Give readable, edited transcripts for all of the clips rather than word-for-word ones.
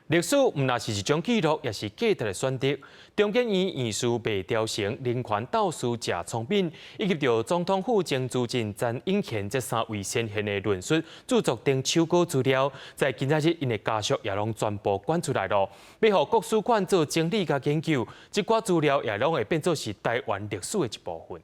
歷史毋但是一種記錄，也是價值的選擇。中研院院士麥調成、人權鬥士謝聰敏，以及著總統府前資政陳永賢這三位先賢的論述、著作等手稿資料，在今仔日𪜶的家屬也攏全部捐出來囉，欲予國史館做整理佮研究，這寡資料也攏會變做是台灣歷史的一部分。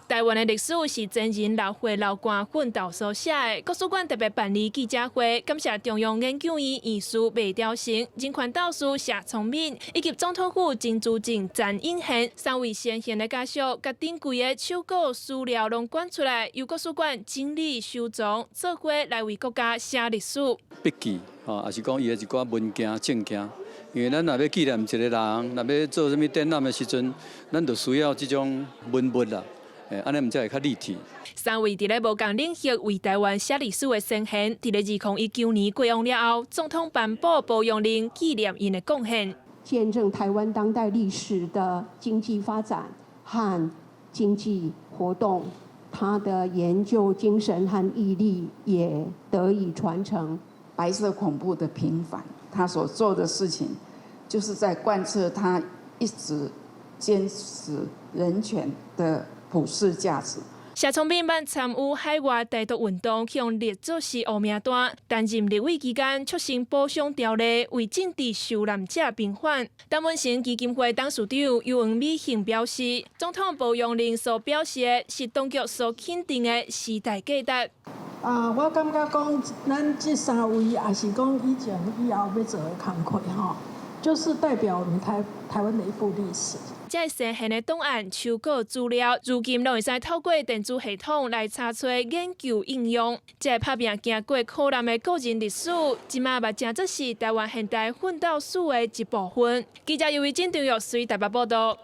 台灣的歷史是前人流血流汗奮鬥所寫的。國史館特別辦理記者會，感謝中央研究院院士麥調成、人權鬥士謝聰敏以及總統府前資政陳永賢三位先賢的家屬，共珍貴的手稿資料攏捐出來，由國史館整理收藏，做伙來為國家寫歷史。筆記吼，抑是講伊的一寡文件證件。因為咱若欲紀念一個人，若欲做啥物展覽的時陣，咱就需要這種文物啦。按呢毋才會較立體。三位佇咧無仝領域為台灣寫歷史的先賢，佇咧2019年過往了後，總統頒布褒揚令紀念𪜶的貢獻。見證台灣當代歷史的經濟發展和經濟活動，他的研究精神和毅力也得以傳承。白色恐怖的平反，他所做的事情，就是在貫徹他一直堅持人權的普世價值。謝聰敏捌參與海外台獨運動，予人列做是烏名單。擔任立委期間，促成保傷條例，為政治受難者平反。陳文成基金會董事長游黃美杏表示，總統褒揚令所表示的是當局所肯定的時代價值。啊，我感覺講，咱這三位也是講以前以後欲做的工課吼，就是代表我們台灣的一部歷史。這先賢的檔案、手稿資料，如今攏會使透過電子系統來查揣、研究、應用。這個拍拚行過苦難的個人歷史，這馬嘛成做是台灣現代奮鬥史的一部分。記者尤維真、張玉水台北報道。